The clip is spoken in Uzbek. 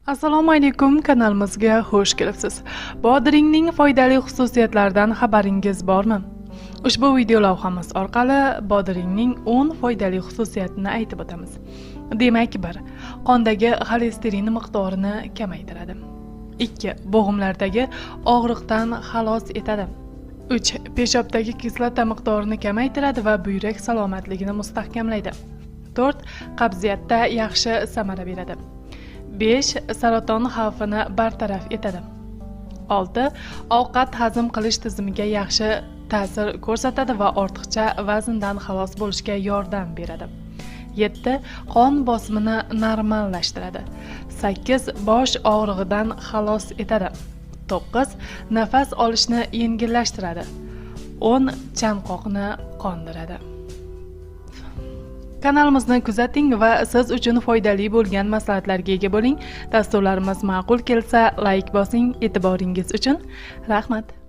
Assalomu alaykum, kanalimizga xush kelibsiz. Bodringning foydali xususiyatlaridan xabaringiz bormi? Ushbu video lavhamiz orqali bodringning 10 foydali xususiyatini aytib o'tamiz. Demak, 1. Qondagi xolesterin miqdorini kamaytiradi. 2. Bo'g'imlardagi og'riqdan xalos etadi. 3. Peshobdagi kislota miqdorini kamaytiradi va buyrak salomatligini mustahkamlaydi. 4. Qabziyatda yaxshi samara beradi. 5. Saraton xavfini bartaraf etadi. 6. Ovqat hazm qilish tizimiga yaxshi ta'sir ko'rsatadi va ortiqcha vazndan xalos bo'lishga yordam beradi. 7. Qon bosimini normallashtiradi. 8. Bosh og'rig'idan xalos etadi. 9. Nafas olishni yengillashtiradi. 10. Chanqoqni qondiradi. Kanalimizni kuzating va siz uchun foydali bo'lgan maslahatlarga ega bo'ling. Dasturlarimiz ma'qul kelsa, like bosing. E'tiboringiz uchun rahmat.